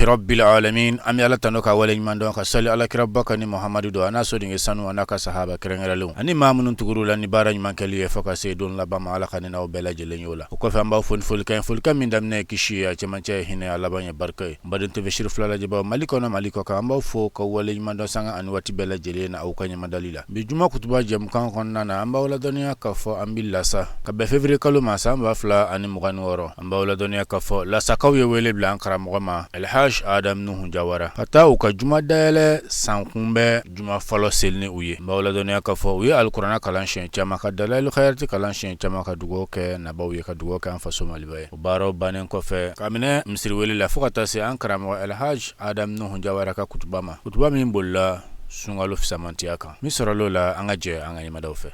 Rabbil alamin. An bɛ Ala tanu ka waleɲuman dɔn, ka sali alakiraba kan ni Muhamadu don, a n'a soden sanu, a n'a ka sahaba kɛrɛnkɛrɛnlenw ani maa minnu tugur'u la ni baara ɲuman kɛli ye fo ka se don laban ma. Ala ka ne n'aw bɛɛ lajɛlen y'o la. O kɔfɛ, an b'aw fo ni folikan ye, folikan min daminɛ ye kisi ye, a cɛmancɛ ye hinɛ, a laban ye barika ye. N baden TV Siri fila lajɛbaw, Mali kɔnɔ, Mali kɔ kan, an b'aw fo ka waleɲuman dɔn sanga ani waati bɛɛ lajɛlen na aw ka ɲɛmadali la. Bi juma kutuba jɛmukan kɔnɔna na, an b'aw ladɔnniya k'a fɔ an bɛ lasa ka bɛn février kalo ma san 2026. An b'aw ladɔnniya k'a fɔ lasakaw ye wele bila an karamɔgɔ ma, Alhaji Adam Nuhu Jawara, ka taa u ka juma dayɛlɛ san kunbɛn juma fɔlɔ seli ni u ye. N b'aw ladɔnniya k'a fɔ u ye alikuranɛ kalan siɲɛ caman, ka dalayilu hayirati kalan siɲɛ caman, ka dugawu kɛ nabaw ye, ka dugawu kɛ an faso Maliba ye. O baaraw bannen kɔfɛ, ka minɛ misiriwele la fo ka taa se an karamɔgɔ Alhaji Adam Nuhu Jawara ka kutuba ma, kutuba min bolila sunkalo fisamantiya kan. Min sɔrɔl'o la, an ka jɛ an ka ɲɛmadaw fɛ.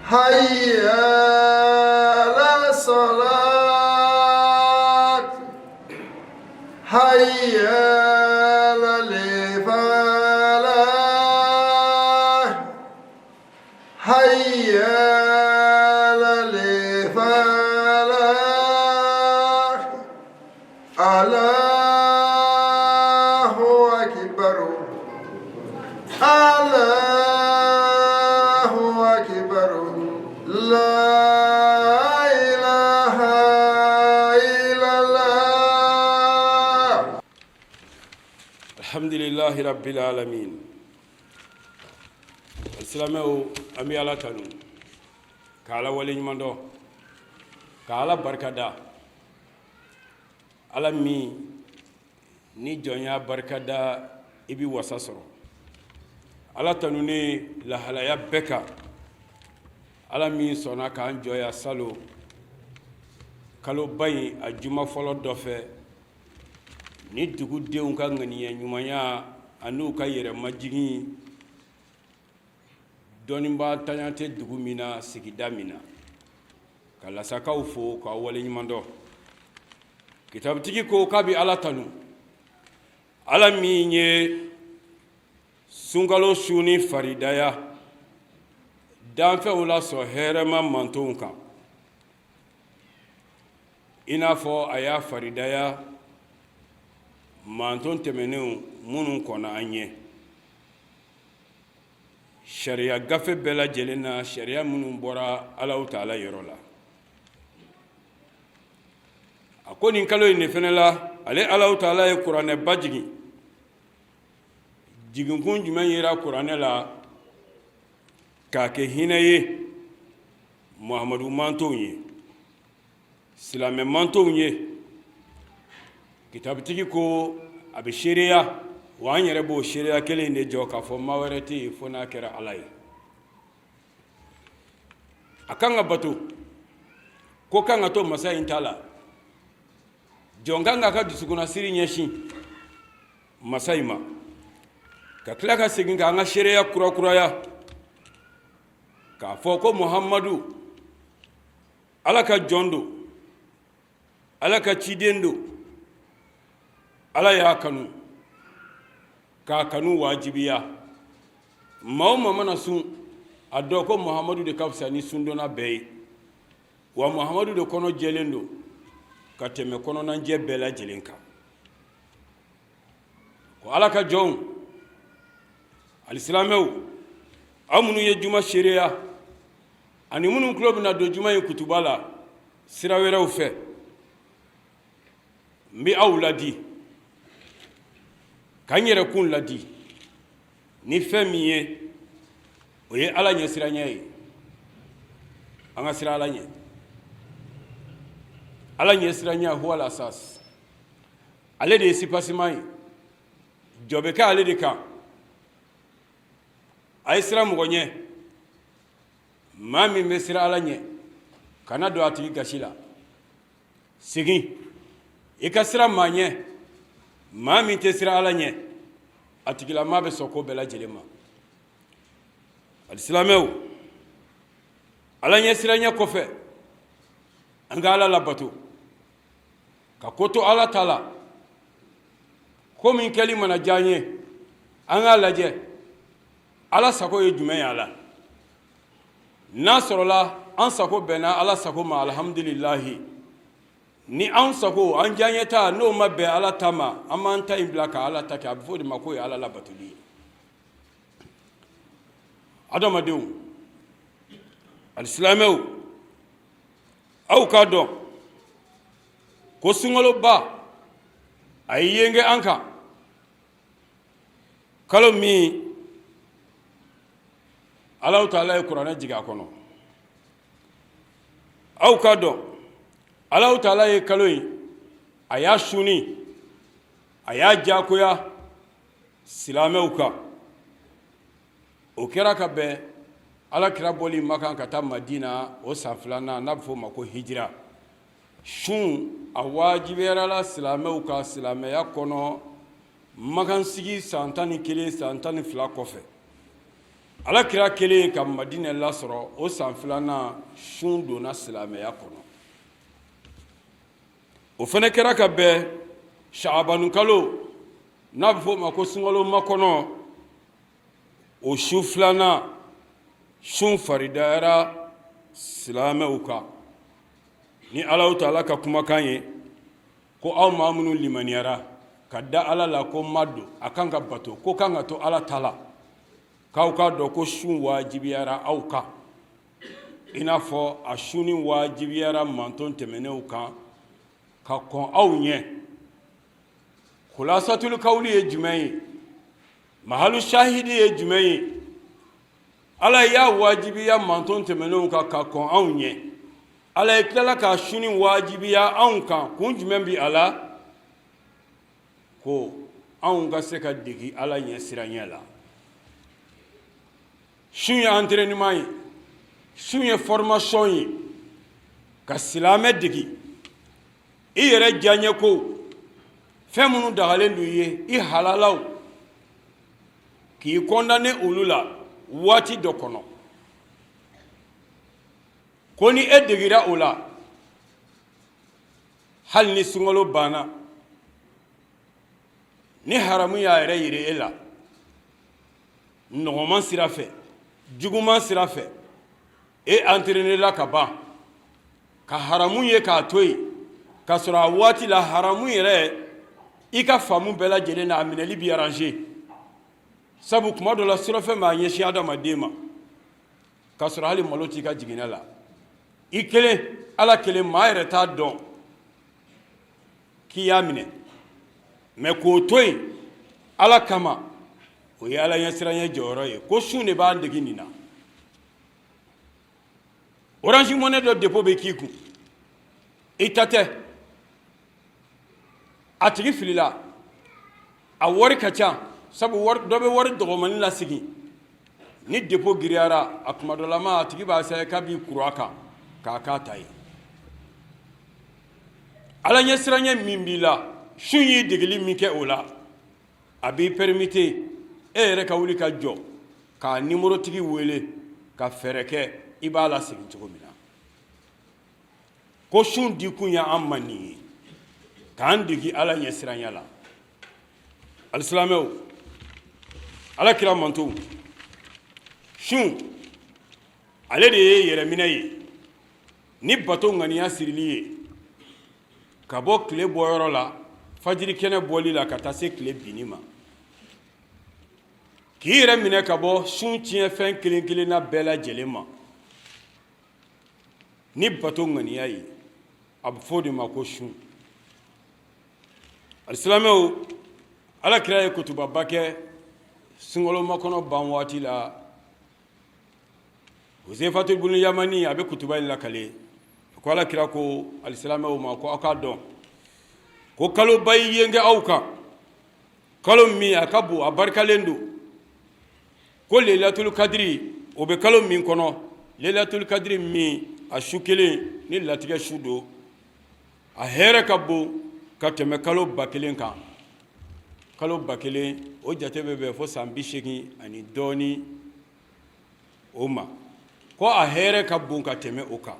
Hayya ala salat, hayya ala falah, hayya ala falah, Allahu akbar, Allahu akbar, la ilaha illallah. Alhamdulilahi rabbil alamin. Silamɛw, an bɛ Ala tanu ka Ala waleɲuman dɔn, ka Ala barikada, Ala min ni jɔn y'a barikada i bɛ wasa sɔrɔ. Ala tanunen lahalaya bɛɛ kan, Ala min sɔnna k'an jɔ yan salon kaloba in a juma fɔlɔ dɔ fɛ ni dugudenw ka ŋaniya ɲumanya an'u ka yɛrɛmajigin dɔnnibaa tanya tɛ dugu min na, sigida min na, ka lasakaw fo k'aw waleɲuman dɔn. Kitabutigi ko k'a bɛ Ala tanu, Ala min ye sunkalo sunni faridaya danfɛnw la sɔn hɛrɛma mantonw kan, i n'a fɔ a y'a faridaya manton tɛmɛnenw minnu kɔnna an ɲɛ. Sariya gafe bɛɛ lajɛlen na, sariya minnu bɔra Alahu taala yɔrɔ la, a ko nin kalo in de fana la, ale Alahu taala ye kuranɛba jigin. Jiginkun jumɛn yera kuranɛ la? K'a kɛ hinɛ ye Muhamadu mantonw ye, silamɛ mantonw ye. Kitabutigi ko a bɛ seereya, wa an yɛrɛ b'o seereya kelen de jɔ k'a fɔ maa wɛrɛ tɛ yen fo n'a kɛra Ala ye. A kan ka bato, ko kan ka to masa in ta la. Jɔn kan k'a ka dusukunnasiri ɲɛsin masa in ma, ka tila ka segin k'an ka seereya kurakuraya k'a fɔ ko Muhamadu Ala ka jɔn don, Ala ka ciden don. Ala y'a kanu k'a kanu wajibiya. Maa o maa mana sun, a dɔn ko Muhamadu de ka fisa ni sundonna bɛɛ ye, wa Muhamadu de kɔnɔ jɛlen don ka tɛmɛ kɔnɔnajɛ bɛɛ lajɛlen kan. Ko Ala ka jɔnw, alisilamɛw, aw minnu ye juma seereya ani minnu tulo bɛna don juma in kutuba la sira wɛrɛw fɛ, n bɛ aw ladi ka n yɛrɛ kun ladi ni fɛn min ye, o ye Ala ɲɛsiranɲɛ ye. An ka siran Ala ɲɛ. Ala ɲɛsiranɲɛ huwa al-asas, ale de ye sipasiman ye, jɔ bɛ kɛ ale de kan. A ye siran mɔgɔ ɲɛ, maa min bɛ siran Ala ɲɛ, kana don a tigi gasi la. Segin i ka siran maa ɲɛ, maa min tɛ siran Ala ɲɛ, a tigilamaa bɛ sɔn ko bɛɛ lajɛlen ma. Alisilamɛw, Ala ɲɛ siranɲɛ kɔfɛ, an ka Ala labato, ka ko to Ala ta la. Ko min kɛli mana diya an ye, an k'a lajɛ Ala sago ye jumɛn ye a la. N'a sɔrɔla an sago bɛnna Ala sago ma, alihamudulilahi. Ni an sago, an diyaɲɛta, n'o ma bɛn Ala ta ma, an b'an ta in bila ka Ala ta kɛ. A bɛ fɔ o de ma k'o ye Ala labatoli ye. Adamadenw, alisilamɛw, aw k'a dɔn ko sunkaloba a ye yen kɛ an kan, kalo min Alahu taala ye kuranɛ jigin a kɔnɔ. Aw k'a dɔn Alahu taala ye kalo in, a y'a sunni, a y'a diyagoya silamɛw kan. O kɛra ka bɛn Ala kira bɔli Makan ka taa Madina o san filanan, n'a bɛ f'o ma ko hijira. Sun a wajibiyara la silamɛw kan silamɛya kɔnɔ Makan sigi san 11, san 12 kɔfɛ. Ala kira kɛlen ka Madina lasɔrɔ, o san filanan sun donna silamɛya kɔnɔ. O fana kɛra ka bɛn Saabanu kalo, n'a bɛ f'o ma ko sunkalo makɔnɔ, o su filanan sun faridayara silamɛw kan ni Alahu taala ka kumakan ye ko aw maa minnu limaniyara ka da Ala la ko ma don a kan ka bato, ko kan ka to Ala ta la, k'aw k'a dɔn ko sun wajibiyara aw kan i n'a fɔ a sunni wajibiyara manton tɛmɛnenw kan ka kɔn aw ɲɛ. Khulasatulu kawuli ye jumɛn ye? Mahalu shahidi ye jumɛn ye? Ala y'a wajibiya manton tɛmɛnenw kan ka kɔn anw ɲɛ. Ala ye tilala k'a sunni wajibiya anw kan. Kun jumɛn bi a la? Ko anw ka se ka degi Ala ɲɛ siranɲɛ la. Sun ye entraînement ye, sun ye formation ye, ka silamɛ degi i yɛrɛ diyaɲɛ ko fɛn minnu dagalen don i ye, i halalaw, k'i condamné olu la waati dɔ kɔnɔ. Ko ni e degira o la, hali ni sunkalo banna, ni haramu y'a yɛrɛ yira e la nɔgɔman sira fɛ, juguman sira fɛ, e entraîné la ka ban ka haramu ye k'a to yen, k'a sɔrɔ a waati la haramu yɛrɛ i ka faamu bɛɛ lajɛlen na, a minɛli b'i arranger. Sabu kuma dɔ la surafɛn b'a ɲɛsin adamaden ma k'a sɔrɔ hali malo t'i ka jiginɛ la, i kelen, Ala kelen, maa yɛrɛ t'a dɔn k'i y'a minɛ. Mais k'o to yen Ala kama, o ye Ala ɲɛsiranɲɛ jɔyɔrɔ ye. Ko sun de b'an degi nin na. Orange Money dɔ dépôt bɛ k'i kun, i ta tɛ, a tigi filila, a wari ka ca, sabu dɔ bɛ wari dɔgɔmani lasegin. Ni dépôt giriyara a kuma dɔ la ma, a tigi b'a sɛ k'a b'i kuru a kan k'a k'a ta ye. Ala ɲɛsiranɲɛ min b'i la, sun y'i degeli min kɛ o la, a b'i permettre e yɛrɛ ka wuli ka jɔ k'a nimorotigi wele ka fɛɛrɛ kɛ i b'a lasegin cogo min na. Ko sun dikun ye an ma nin ye, k'an degi Ala ɲɛsiranya la. Alisilamɛw, Ala kira mantonw, sun ale de ye yɛrɛminɛ ye ni bato ŋaniya sirili ye ka bɔ tile bɔyɔrɔ la, fajiri kɛnɛ bɔli la, ka taa se tile binni ma, k'i yɛrɛ minɛ ka bɔ sun tiɲɛfɛn kelen kelenna bɛɛ lajɛlen ma ni bato ŋaniya ye. A bɛ fɔ o de ma ko sun. Alisilamɛw, Ala kira ye kutubaba kɛ sunkalo makɔnɔ ban waati la. Huzefatu bunu Yamani, a bɛ kutuba in lakale ko Ala kira ko alisilamɛw ma ko aw k'a dɔn ko kaloba ye yen kɛ aw kan, kalo min a ka bon, a barikalen don, ko lelatul kadiri o bɛ kalo min kɔnɔ, lelatul kadiri min a su kelen ni latigɛ su don, a hɛrɛ ka bon ka tɛmɛ kalo 1000 kan. Kalo 1000, o jate bɛ bɛn fo san 80 ani dɔɔnin o ma. Ko a hɛrɛ ka bon ka tɛmɛ o kan.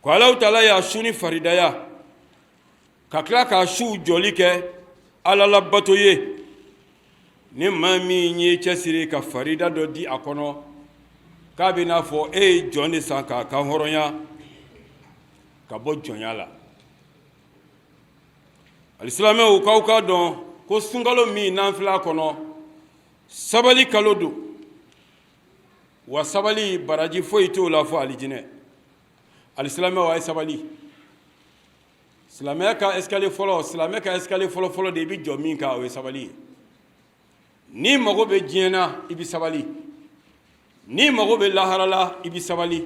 Ko Alahu taala y'a sunni faridaya ka tila k'a suw jɔli kɛ Ala labato ye. Ni maa min ye cɛsiri ka farida dɔ di a kɔnɔ, k'a bɛ n'a fɔ e ye jɔn de san k'a kan hɔrɔnya. ka bɔ jɔnya la. Alisilamɛw, k'aw k'a dɔn ko sunkalo min n'an filɛ a kɔnɔ, sabali kalo don. Wa sabali baraji foyi t'o la fo alijinɛ. Alisilamɛw, a ye sabali. Silamɛya ka escalier fɔlɔ, silamɛ ka escalier fɔlɔ fɔlɔ de i bɛ jɔ min kan, o ye sabali ye. N'i mago bɛ diɲɛ na, i bɛ sabali. N'i mago bɛ lahara la, i bɛ sabali.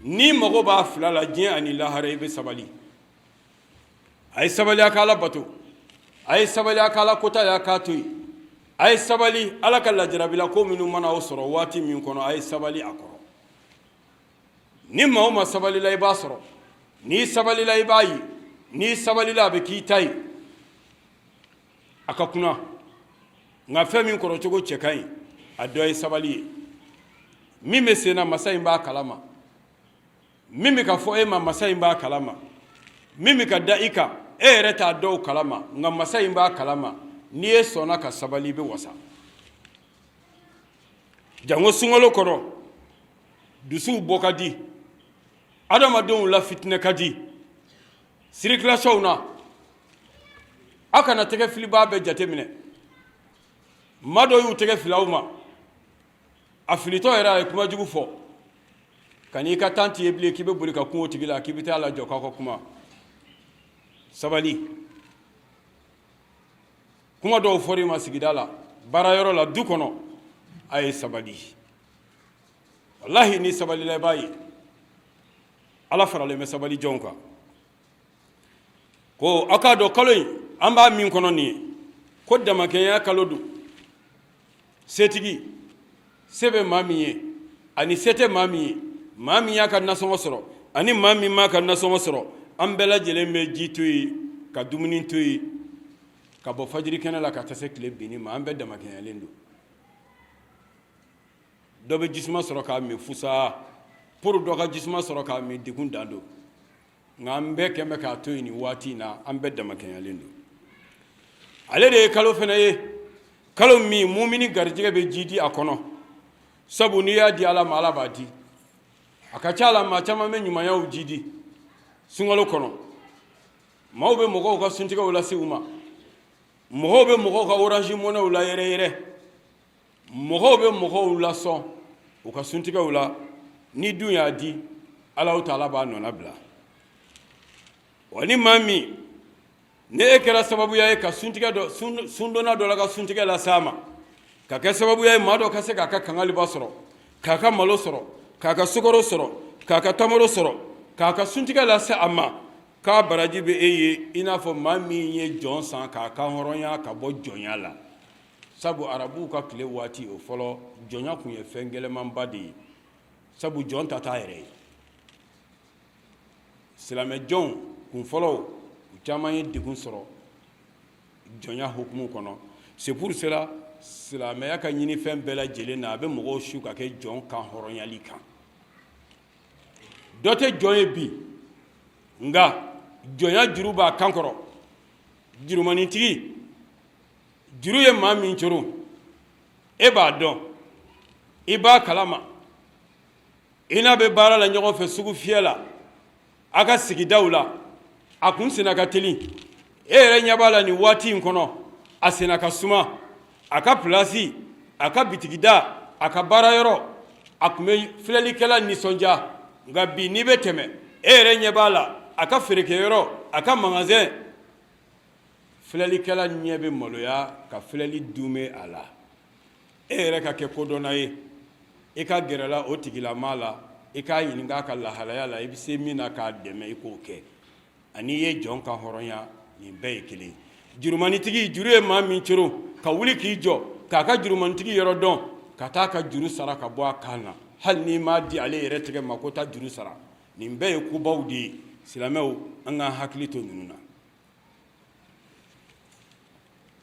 N'i mago b'a fila la, diɲɛ ani lahara, i bɛ sabali. A ye sabali, a ka Ala bato. A ye sabali, a ka Ala kota y'a k'a to yen. A ye sabali, Ala ka lajarabila ko minnu mana aw sɔrɔ waati min kɔnɔ, a ye sabali a kɔrɔ. Ni maa o maa sabalila, i b'a sɔrɔ. N'i sabalila, i b'a ye. N'i sabalila, a bɛ k'i ta ye. A ka kunna, nka fɛn min kɔrɔcogo cɛ ka ɲi, a dɔ ye sabali ye. Min bɛ sen na, masa in b'a kalama. Min bɛ ka fɔ e ma, masa in b'a kalama. Min bɛ ka da i kan, e yɛrɛ t'a dɔw kalama, nka masa in b'a kalama. N'i ye sɔnna ka sabali, i bɛ wasa. Janko sunkalo kɔnɔ, dusuw bɔ ka di, adamadenw la fitinɛ ka di circulation na. Aw kana tɛgɛ filibaa bɛɛ jateminɛ. Maa dɔ y'u tɛgɛ fili aw ma, a filitɔ yɛrɛ a ye kuma jugu fɔ. Ka n'i ka temps t'i ye bilen k'i bɛ boli ka kun o tigi la, k'i bɛ taa la jɔ k'aw ka kuma. Sabali. Kuma dɔw fɔra i ma sigida la, baarayɔrɔ la, du kɔnɔ, a ye sabali. Walahi, ni sabalila, i b'a ye Ala faralen bɛ sabali jɔnw kan. Ko aw k'a dɔn, kalo in an b'a min kɔnɔ nin ye, ko damakɛɲɛya kalo don. Setigi, se bɛ maa min ye ani se tɛ maa min ye, maa min y'a ka nasɔngɔ sɔrɔ ani maa min m'a ka nasɔngɔ sɔrɔ, an bɛɛ lajɛlen bɛ ji to yen, ka dumuni to yen, ka bɔ fajiri kɛnɛ la ka taa se tile binni ma. An bɛɛ damakɛɲɛlen don. Dɔ bɛ jisuma sɔrɔ k'a min fusa pour dɔ ka jisuma sɔrɔ k'a min, degun dan don. Nka an bɛɛ kɛn bɛ k'a to yen nin waati in na, an bɛɛ damakɛɲalen don. Ale de ye kalo fana ye, kalo min mumini garijɛgɛ bɛ ji di a kɔnɔ. Sabu n'i y'a di Ala ma, Ala b'a di. A ka ca la, maa caman bɛ ɲumanyaw ji di sunkalo kɔnɔ. Maaw bɛ mɔgɔw ka suntigɛw lase u ma, mɔgɔw bɛ mɔgɔw ka Orange Moneyw la yɛrɛ yɛrɛ, mɔgɔw bɛ mɔgɔw lasɔn u ka suntigɛw la. Ni dun y'a di, Alahu taala b'a nɔna bila. Wa ni maa min ni e kɛra sababuya ye ka suntigɛ dɔ, sundonna dɔ la ka suntigɛ lase a ma, ka kɛ sababuya ye maa dɔ ka se k'a ka kangaliba sɔrɔ, k'a ka malo sɔrɔ, k'a ka sukaro sɔrɔ, k'a ka tamaro sɔrɔ, k'a ka suntigɛ lase a ma, k'a baraji bɛ e ye i n'a fɔ maa min ye jɔn san k'a kan hɔrɔnya ka bɔ jɔnya la. Sabu arabuw ka tile waati o fɔlɔ, jɔnya tun ye fɛn gɛlɛnmanba de ye, sabu jɔn ta t'a yɛrɛ ye. Silamɛ jɔnw kun fɔlɔw, u caman ye degun sɔrɔ jɔnya hukumu kɔnɔ. C'est pour cela silamɛya ka ɲinifɛn bɛɛ lajɛlen na, a bɛ mɔgɔw su ka kɛ jɔn kan hɔrɔnyali kan. Dɔ tɛ jɔn ye bi, nka jɔnya juru b'a kan kɔrɔ. Jurumanintigi, juru ye maa min coron, e b'a dɔn, i b'a kalama, i n'a bɛ baara la ɲɔgɔn fɛ sugu fiyɛ la, a ka sigidaw la, a kun senna ka teli. E yɛrɛ ɲɛ b'a la nin waati in kɔnɔ, a senna ka suma. A ka pilasi, a ka bitigida, a ka baarayɔrɔ, a tun bɛ filɛlikɛla nisɔndiya. Nka bi, n'i bɛ tɛmɛ, e yɛrɛ ɲɛ b'a la, a ka feerekɛyɔrɔ, a ka magasin, filɛlikɛla ɲɛ bɛ maloya ka filɛli dume a la. E yɛrɛ ka kɛ kodɔnna ye, i ka gɛrɛla o tigilamaa la, i k'a ɲininka a ka lahalaya la, i bɛ se min na k'a dɛmɛ, i k'o kɛ. Ani i ye jɔn kan hɔrɔnya, nin bɛɛ ye kelen. Jurumanitigi, juru ye maa min coron, ka wuli k'i jɔ k'a ka jurumanitigi yɔrɔ dɔn, ka taa ka juru sara ka bɔ a kan na, hali n'i m'a di ale yɛrɛ tɛgɛ ma ko taa juru sara. Nin bɛɛ ye kobaw de ye. Silamɛw, an k'an hakili to ninnu na.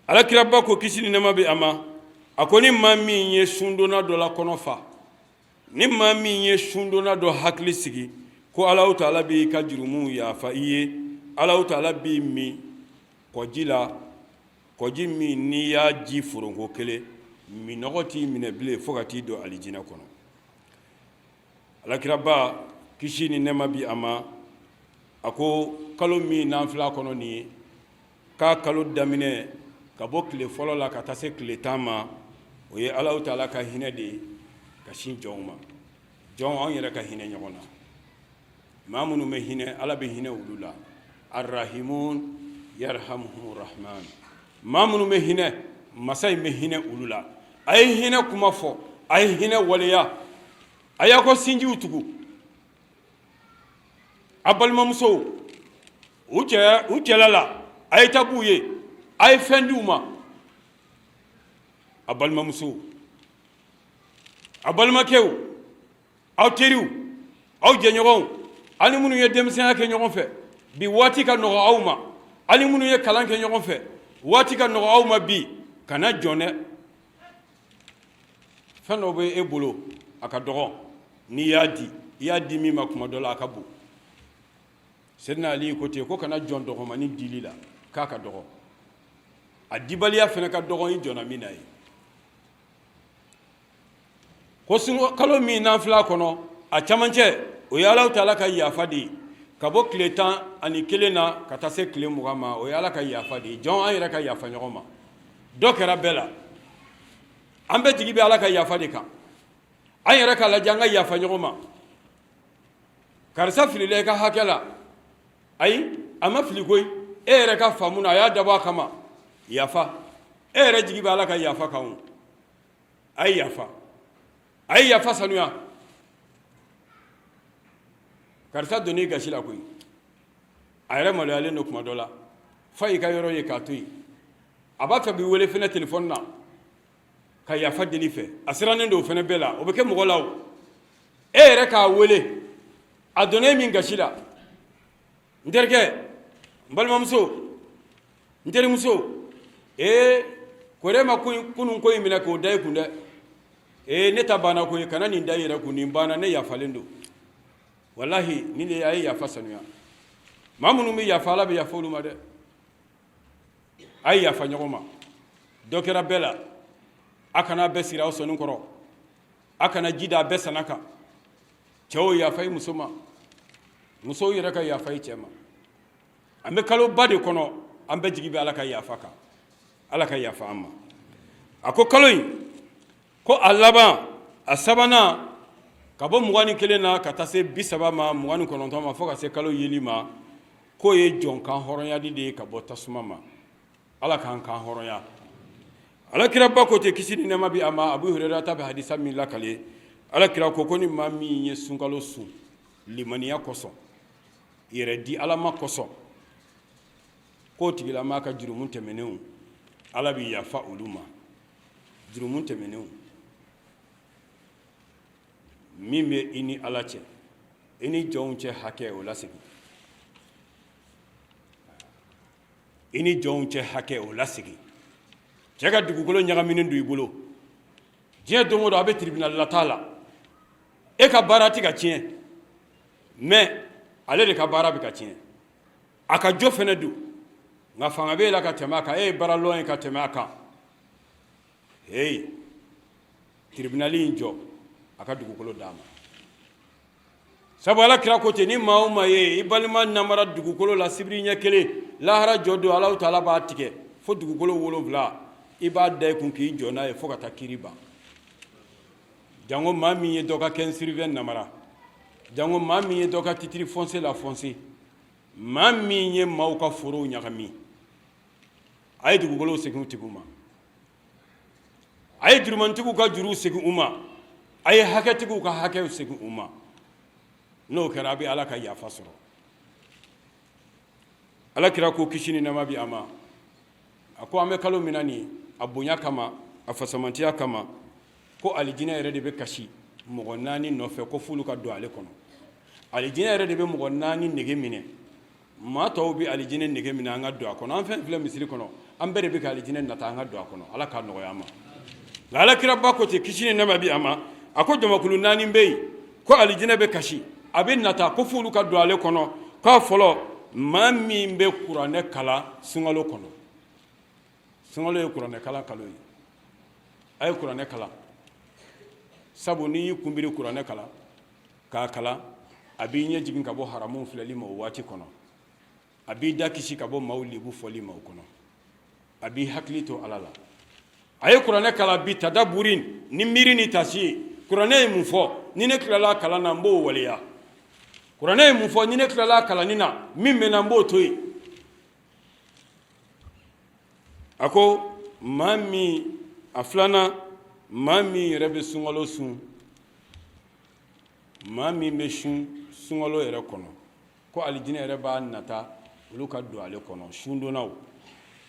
Alakiraba ko, kisi ni nɛma bɛ a ma, a ko ni maa min ye sundonna dɔ la kɔnɔ fa, ni maa min ye sundonna dɔ hakili sigi, ko Alahu taala b'i ka jurumuw yafa i ye, Alahu taala b'i min kɔji la, kɔji min n'i y'a ji foronko kelen, minnɔgɔ t'i minɛ bilen fo ka t'i don alijinɛ kɔnɔ. Alakiraba, kisi ni nɛma bi a ma. A ko kalo min n'an filɛ a kɔnɔ nin ye, k'a kalo daminɛ ka bɔ tile fɔlɔ la ka taa se tile 10 ma, o ye Alahu taala ka hinɛ de ye ka sin jɔnw ma. Jɔn, anw yɛrɛ ka hinɛ ɲɔgɔn na. Maa minnu bɛ hinɛ, Ala bɛ hinɛ olu la. Arrahimun yarhamuhumur rahman. Maa minnu bɛ hinɛ, masa in bɛ hinɛ olu la. A ye hinɛ kuma fɔ, a ye hinɛ waleya, a y'aw ka sinjiw tugu. A balimamusow u cɛ u cɛla la, a ye taa b'u ye, a ye fɛn di u ma. A balimamusow, a balimakɛw, aw teriw, aw jɛɲɔgɔnw, aw ni minnu ye denmisɛnya kɛ ɲɔgɔn fɛ bi, waati ka nɔgɔ aw ma. Aw ni minnu ye kalan kɛ ɲɔgɔn fɛ, waati ka nɔgɔ aw ma bi. Kana jɔn dɛ. Fɛn dɔ bɛ e bolo, a ka dɔgɔ, n'i y'a di, i y'a di min ma, kuma dɔ la a ka bon. Seydina Ali ko ten ko kana jɔn dɔgɔmani dili la k'a ka dɔgɔ. A dibaliya fana ka dɔgɔ i jɔnna min na ye. Ko kalo min n'an filɛ a kɔnɔ, a camancɛ, o ye Alahu taala ka yafa de ye. Ka bɔ tile 11 na ka taa se tile 20 ma, o ye Ala ka yafa de ye. Jɔn, an yɛrɛ ka yafa ɲɔgɔn ma. Dɔ kɛra bɛɛ la, an bɛɛ jigi bɛ Ala ka yafa de kan. An yɛrɛ ka lajɛ, an ka yafa ɲɔgɔn ma. Karisa filila i ka hakɛ la. Ayi, a ma fili koyi, e yɛrɛ ka faamu na, a y'a dabɔ a kama. Yafa. E yɛrɛ jigi bɛ Ala ka yafa kan. O a ye yafa, a ye yafa sanuya. Karisa donn'i gasi la koyi, a yɛrɛ maloyalen don kuma dɔ la, f'a y'i ka yɔrɔ ye k'a to yen. A b'a fɛ k'i wele fɛnɛ telefɔni na ka yafa deli fɛ, a sirannen don o fɛnɛ bɛɛ la. O bɛ kɛ mɔgɔ la. O e yɛrɛ k'a wele, a donna e min gasi la, n terikɛ, n balimamuso, n terimuso, ee kore ma kunun ko in minɛ k'o da i kun dɛ. Ee ne ta banna koyi, kana nin da i yɛrɛ kun, nin banna, ne yafalen don. Walahi, nin de a ye yafa sanuya. Maa minnu bɛ yafa, Ala bɛ yafa olu ma dɛ. A ye yafa ɲɔgɔn ma. Dɔ kɛra bɛɛ la, a kana bɛɛ siri aw sɔnni kɔrɔ, a kana ji da a bɛɛ sana kan. Cɛw, yafa i muso ma, musow yɛrɛ ka yafa i cɛ ma. An bɛ kaloba de kɔnɔ, an bɛɛ jigi bɛ Ala ka yafa kan. Ala ka yafa an ma. A ko kalo in ko a laban, a sabanan, ka bɔ 21 na ka taa se 30 ma, 29 ma, fo ka se kalo yeli ma, k'o ye jɔn kan hɔrɔnyali de ye ka bɔ tasuma ma. Ala k'an kan hɔrɔnya. Ala kiraba ko ten, kisi ni nɛɛma bi a ma. Abu Hurayra ta bɛ hadisa min lakale, ala kira ko ko ni maa min ye sunkalo sun limaniya kosɔn, yɛrɛ di Ala ma kosɔn, k'o tigilama ka jurumu tɛmɛnenw, Ala bɛ yafa olu ma. Jurumu tɛmɛnenw min bɛ i ni Ala cɛ, i ni jɔnw cɛ hakɛ, o lasegin. I ni jɔnw cɛ hakɛ, o lasegin. Cɛ ka dugukolo ɲagaminen don i bolo, diɲɛ don o don a bɛ tribunal la t'a la. E ka baara tɛ ka tiɲɛ, mais ale de ka baara bɛ ka tiɲɛ. A ka jo fana don, nka fanga b'e la ka tɛmɛ a kan, e ye baaralɔn ye ka tɛmɛ a kan. Heyi, tribunal in jɔ, a ka dugukolo d'a ma. Sabu ala kira ko ten, ni maa o maa ye i balima namara dugukolo la sibiri ɲɛ kelen, lahara jɔ don, Alahu taala b'a tigɛ fo dugukolo 7, i b'a da i kun k'i jɔ n'a ye fo ka taa kiri ban. Jango maa min ye dɔ ka 15 sur 20 namara, jango maa min ye dɔ ka titre foncier la foncier, maa min ye maaw ka forow ɲagami, a ye dugukolow segin u tigiw ma, a ye jurumantigiw ka juruw segin u ma, a ye hakɛtigiw ka hakɛw segin u ma. N'o kɛra, a bɛ Ala ka yafa sɔrɔ. Ala kira ko, kisi ni nɛɛma bi a ma, a ko an bɛ kalo min na nin, a bonya kama, a fasamantiya kama, ko alijinɛ yɛrɛ de bɛ kasi mɔgɔ naani nɔfɛ ko f'olu ka don ale kɔnɔ. Alijinɛ yɛrɛ de bɛ mɔgɔ naani nege minɛ. Maa tɔw bɛ alijinɛ nege minɛ an ka don a kɔnɔ. An fɛn filɛ misiri kɔnɔ, an bɛɛ de bɛ ka alijinɛ nata an ka don a kɔnɔ. Ala k'a nɔgɔya an ma. Nka ala kiraba ko ten, kisi ni nɛɛma bi a ma, a ko jamakulu naani bɛ yen ko alijinɛ bɛ kasi, a bɛ nata ko f'olu ka don ale kɔnɔ. K'a fɔlɔ, maa min bɛ kuranɛ kalan sunkalo kɔnɔ. Sunkalo ye kuranɛ kalan kalo ye. A ye kuranɛ kalan, sabu n'i y'i kunbiri kuranɛ kalan k'a kalan A b'i ɲɛ jigin ka bɔ haramu filɛli ma o waati kɔnɔ. A b'i da kisi ka bɔ maaw lebu fɔli ma o kɔnɔ. A b'i hakili to Ala la. A ye kuranɛ kalan bi tadaburin ni miiri ni taasi ye. Kuranɛ ye mun fɔ? Ni ne tilala kalan na, n b'o waleya. Kuranɛ ye mun fɔ? Ni ne tilala kalanni na, min bɛ na, n b'o to yen. A ko maa min, a filanan, maa min yɛrɛ bɛ sunkalo sun, maa min bɛ sun sunkalo yɛrɛ kɔnɔ, ko alijinɛ yɛrɛ b'a nata olu ka don ale kɔnɔ, sundonnaw.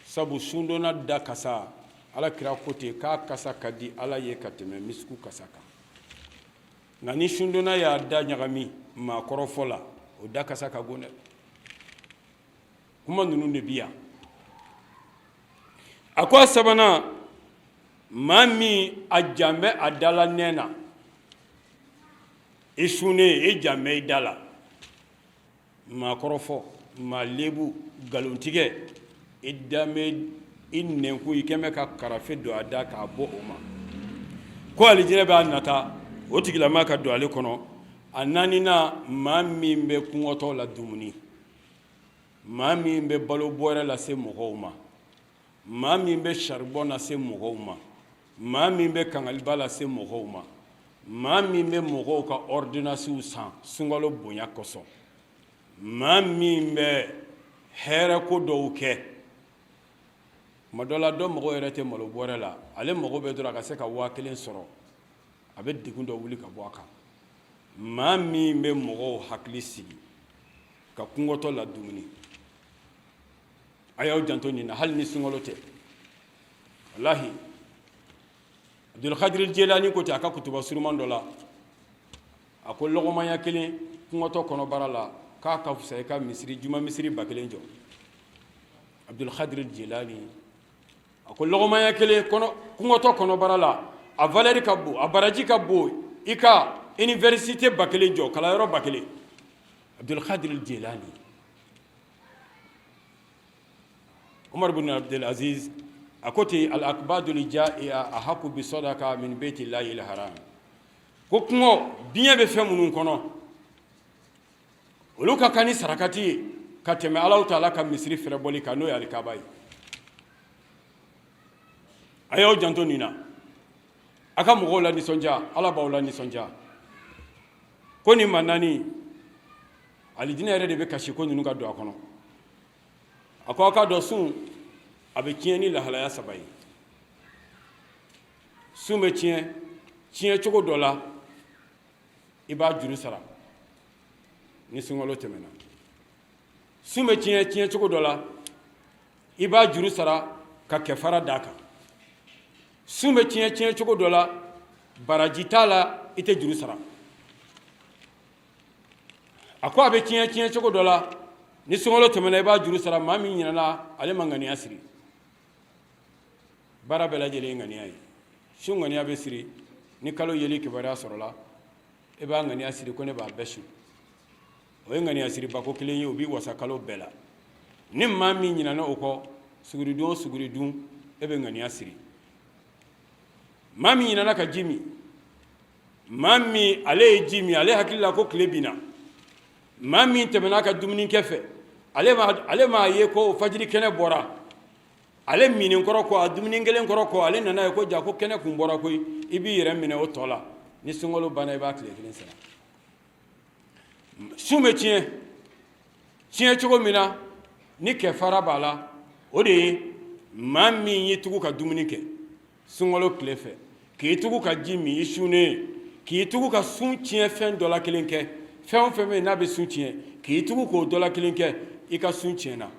Sabu sundonna da kasa, Ala kira ko ten k'a kasa ka di Ala ye ka tɛmɛ misiku kasa kan. Nka ni sundonna y'a da ɲagami maa kɔrɔfɔ la, o da kasa ka go dɛ. Kuma ninnu de bi yan. A ko a sabanan, maa min a jan bɛ a dala nɛn na, i sunnen, i jan bɛ i da la, maa kɔrɔfɔ, maa lebu, nkalontigɛ, i dan bɛ i nɛnkun, i kɛn bɛ ka karafe don a da k'a bɔ o ma, ko alijinɛ b'a nata o tigilama ka don ale kɔnɔ. A naaninan, maa min bɛ kɔngɔtɔ la dumuni, maa min bɛ balo bɔrɛ lase mɔgɔw ma, maa min bɛ saribɔn lase mɔgɔw ma, maa min bɛ kangaliba lase mɔgɔw ma, maa min bɛ mɔgɔw ka ɔridinasiw san sunkalo bonya kosɔn, maa min bɛ hɛrɛ ko dɔw kɛ. Tuma dɔ la, dɔ mago yɛrɛ tɛ malo bɔrɛ la, ale mago bɛ dɔrɔn a ka se ka 1000 sɔrɔ, a bɛ degun dɔ wuli ka bɔ a kan. Maa min bɛ mɔgɔw hakili sigi ka kɔngɔtɔ la dumuni, a y'aw janto nin na, hali ni sunkalo tɛ. Walahi, Abdulkadiri Jelani ko ten a ka kutuba suruman dɔ la, a ko lɔgɔma ɲɛ kelen kɔngɔtɔ kɔnɔbara la, k'a ka fisa i ka misiri, juma misiri 1000 jɔ. Abdulkadiri Jelani a ko lɔgɔma ɲɛ kelen kɔngɔtɔ kɔnɔbara la, a valeur ka bon, a baraji ka bon i ka université 1000 jɔ, kalanyɔrɔ 1000. Abdulkadir Jelani. Umar bin Abdul Aziz a ko ten, al akbadul jai'a ahaku bi sadaka min baiti llahi haram. Ko kɔngɔ biɲɛ bɛ fɛn minnu kɔnɔ, olu ka kan ni sarakati ye ka tɛmɛ Alahu taala ka misiri fɛrɛbɔli kan, n'o ye alikaba ye. A y'aw janto nin na, a ka mɔgɔw la nisɔndiya, Ala b'aw la nisɔndiya. Ko nin maa naani, alijinɛ yɛrɛ de bɛ kasi ko ninnu ka don a kɔnɔ. A ko aw k'a dɔn, sun a bɛ tiɲɛ ni lahalaya saba ye. Sun bɛ tiɲɛ tiɲɛ cogo dɔ la, i b'a juru sara ni sunkalo tɛmɛna. Sun bɛ tiɲɛ tiɲɛ cogo dɔ la, i b'a juru sara ka kɛfara d'a kan. Sun bɛ tiɲɛ tiɲɛ cogo dɔ la, baraji t'a la, i tɛ juru sara. A ko a bɛ tiɲɛ tiɲɛ cogo dɔ la, ni sunkalo tɛmɛna, i b'a juru sara. Maa min ɲinɛna, ale ma ŋaniya siri. Baara bɛɛ lajɛlen ye ŋaniya ye. Sun ŋaniya bɛ siri ni kalo yeli kibaruya sɔrɔla, e b'a ŋaniya siri ko ne b'a bɛɛ sun. O ye ŋaniya siribako kelen ye, o b'i wasa kalo bɛɛ la. Ni maa min ɲinɛna o kɔ, suguridun o suguridun, e bɛ ŋaniya siri. Maa min ɲinɛna ka ji min, maa min ale ye ji min, ale hakili la ko tile binna, maa min tɛmɛna a ka dumunikɛ fɛ, ale m'a ye ko fajiri kɛnɛ bɔra, ale minnen kɔrɔ kɔ, a dumuni kelen kɔrɔ kɔ, ale nana ye ko ja ko kɛnɛ kun bɔra koyi. I b'i yɛrɛ minɛ o tɔ la. Ni sunkalo banna, i b'a tile kelen sara. Sun bɛ tiɲɛ tiɲɛ cogo min na ni kɛfara b'a la, o de ye maa min y'i tugu ka dumuni kɛ sunkalo tile fɛ, k'i tugu ka ji min i sunnen, k'i tugu ka sun tiɲɛ fɛn dɔ la kelen kɛ, fɛn o fɛn bɛ yen n'a bɛ sun tiɲɛ, k'i tugu k'o dɔ la kelen kɛ, i ka sun tiɲɛna.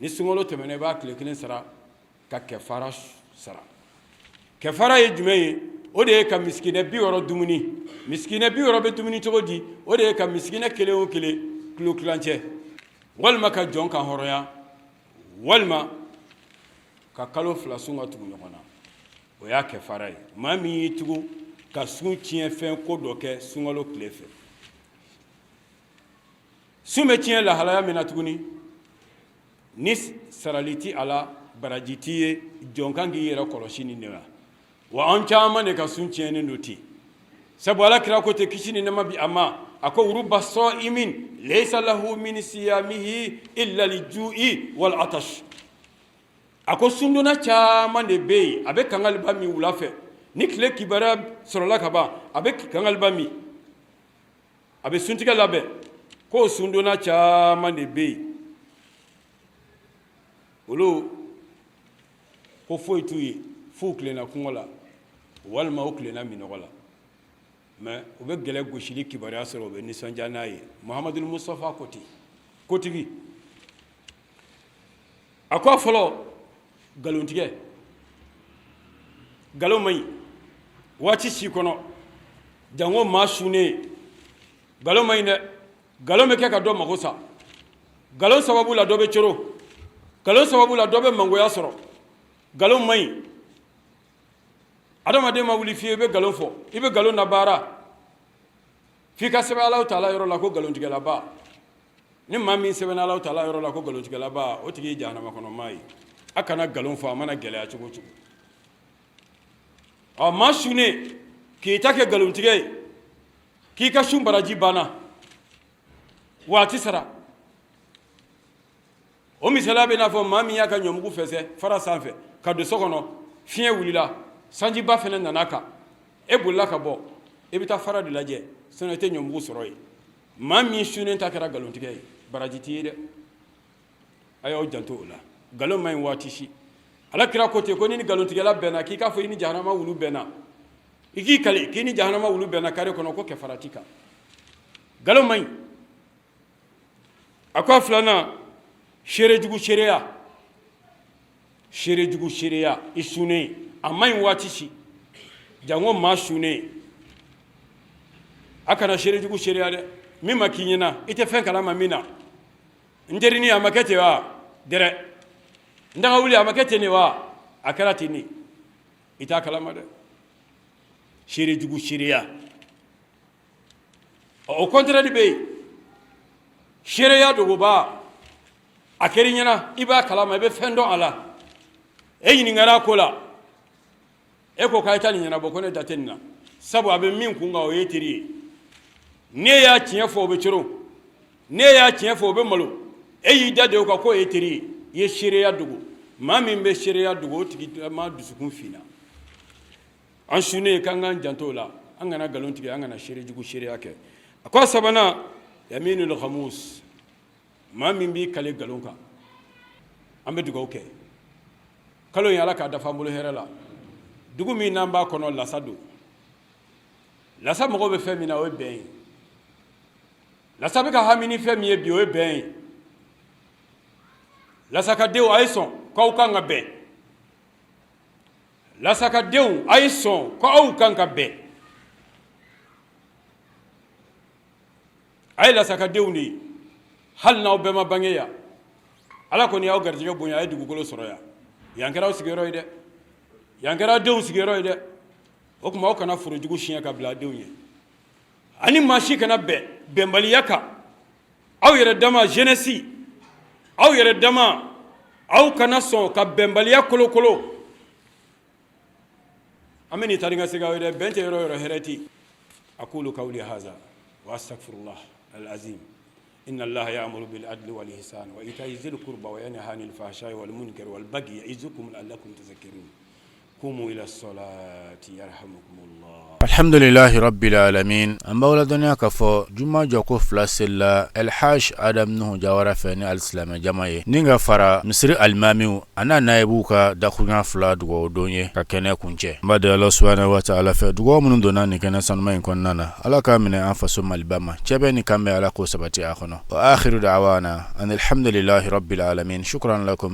Ni sunkalo tɛmɛna, i b'a tile kelen sara ka kɛfara sara. Kɛfara ye jumɛn ye? O de ye ka misikinɛ 60 dumuni. Misikinɛ 60 bɛ dumuni cogo di? O de ye ka misikinɛ kelen o kelen kilo tilancɛ, walima ka jɔn kan hɔrɔnya, walima ka kalo 2 sun ka tugu ɲɔgɔn na. O y'a kɛfara ye. Maa min y'i tugu ka sun tiɲɛ fɛn ko dɔ kɛ sunkalo tile fɛ, sun bɛ tiɲɛ lahalaya min na tuguni, ni sarali tɛ a la, baraji t'i ye, jɔn kan k'i yɛrɛ kɔlɔsi nin de la. Wa an caman de ka sun tiɲɛnen don ten. Sabu Ala kira ko ten, kisi ni nɛɛma bi a ma, A ko ruba sɔimin laysa lahu min siyamihi illa al-ju'i wal atash. A ko sundonna caman de bɛ yen, a bɛ kangaliba min wula fɛ, ni tile kibaruya sɔrɔla ka ban, a bɛ kangaliba min, a bɛ suntigɛ labɛn. K'o sundonna caman de bɛ yen, olu ko foyi t'u ye f'u tilenna kɔngɔ la walima u tilenna minnɔgɔ la. Mais u bɛ gɛlɛ gosili kibaruya sɔrɔ, u bɛ nisɔndiya n'a ye. Muhamadul Mustafa ko ten, kotigi a ko a fɔlɔ, nkalontigɛ. Nkalon man ɲi waati si kɔnɔ, janko maa sunnen. Nkalon man ɲi dɛ. Nkalon bɛ kɛ ka dɔ mago sa. Nkalon sababu la dɔ bɛ coro. Nkalon sababu la dɔ bɛ mangoya sɔrɔ. Nkalon man ɲi. Adamaden ma wuli fiye, i bɛ nkalon fɔ, i bɛ nkalon labaara, f'i ka sɛbɛn Alahu taala yɔrɔ la ko nkalontigɛlaba. Ni maa min sɛbɛnna Alahu taala yɔrɔ la ko nkalontigɛlaba, o tigi ye jahanama kɔnɔ maa ye. A kana nkalon fɔ, a mana gɛlɛya cogo o cogo. Ɔ, maa sunnen k'i ta kɛ nkalontigɛ ye, k'i ka sun baraji banna, wa a tɛ sara. O misaliya bɛ n'a fɔ maa min y'a ka ɲɔmugu fɛsɛ fara sanfɛ ka don so kɔnɔ, fiɲɛ wulila, sanjiba fana nana kan, e bolila ka bɔ, e bɛ taa fara de lajɛ, sinon i tɛ ɲɔmugu sɔrɔ yen. Maa min sunnen ta kɛra nkalontigɛ ye, baraji t'i ye dɛ. A y'aw janto o la. Nkalon man ɲi waati si. Ala kira ko ten ko ni nkalontigɛla bɛnna, k'i k'a fɔ i ni jahanama wulu bɛnna, i k'i kali k'i ni jahanama wulu bɛnna kare kɔnɔ, ko kɛfara t'i kan. Nkalon man ɲi. A ko a filanan, seerejugu seereya. Seerejugu seereya i sunnen, a man ɲi waati si, janko maa sunnen. A kana seerejugu seereya dɛ. Min ma k'i ɲɛna, i tɛ fɛn kalama min na. N terinin, a ma kɛ ten wa dɛrɛ? N daga wuli, a ma kɛ ten de wa? A kɛra ten de, i t'a kalama dɛ. Seerejugu seereya, o contraire bɛ yen, seereya dogoba. A kɛra i ɲɛna, i b'a kalama, i bɛ fɛn dɔn a la, e ɲininkara a ko la, e ko k'a ye taa nin ɲɛnabɔ, ko ne da tɛ nin na, sabu a bɛ min kun kan, o ye teri ye. N'e y'a tiɲɛ fɔ, o bɛ coron. N'e y'a tiɲɛ fɔ, o bɛ malo. E y'i da de o kan k'o ye teri ye, i ye seereya dogo. Maa min bɛ seereya dogo, o tigi maa dusukun finna. An sunnen, k'an k'an janto o la, an kana nkalon tigɛ, an kana seerejugu seereya kɛ. A ko a sabanan, yaminul ghamus, maa min b'i kale nkalon kan. An bɛ dugawu kɛ kalo in, Ala k'a dafa an bolo hɛrɛ la. Dugu min n'an b'a kɔnɔ, Lasa don. Lasa mɔgɔw bɛ fɛn min na, o ye bɛn ye. Lasa bɛ ka hami ni fɛn min ye bi, o ye bɛn ye. Lasakadenw, a ye sɔn k'aw kan ka bɛn. Lasakadenw, a ye sɔn ko aw kan ka bɛn. A ye lasakadenw de ye, hali n'aw bɛɛ ma bange yan. Ala kɔni y'aw garijɛgɛ bonya, a ye dugukolo sɔrɔ yan. Yan kɛra aw sigiyɔrɔ ye dɛ, yan kɛra aw denw sigiyɔrɔ ye dɛ. O tuma, aw kana forojugu siɲɛ ka bila denw ye, ani maa si kana bɛn bɛnbaliya kan. Aw yɛrɛ dama, jeunesse, aw yɛrɛ dama, aw kana sɔn ka bɛnbaliya kolokolo. An bɛ nin taa ni ka segin aw ye dɛ. Bɛn tɛ yɔrɔ yɔrɔ, hɛrɛ tɛ. Aqulu qawli haza wa astaghfirullah al-azim. Inna allaha ya'muru bil adli wal ihsan wa ita'i zil qurba wa yanha 'anil fahsha'i wal munkari wal baghi ya'izukum la'allakum tadhakkarun. Qumu ila salati yarhamukumullah. Alhamdulilahi rabbil alamin. An b'aw ladɔnniya k'a fɔ juma jɔko fila selila Elhaj Adam Nuhu Jawara fɛ ni alisilamɛ jama ye, ni ka fara misiri alimamiw a n'a nayibuw ka dakuruɲa fila dugawu don ye ka kɛnɛ kuncɛ. An b'a deli Ala subahana wa taala fɛ, dugawu minnu donna nin kɛnɛ sanuma in kɔnɔna na, Ala k'a minɛ an faso Maliba ma. Cɛbɛn ni kanbɛn, Ala k'o sabati a kɔnɔ. Wa akhiru da'wana anil hamdulilahi rabbil alamin. Shukran lakum.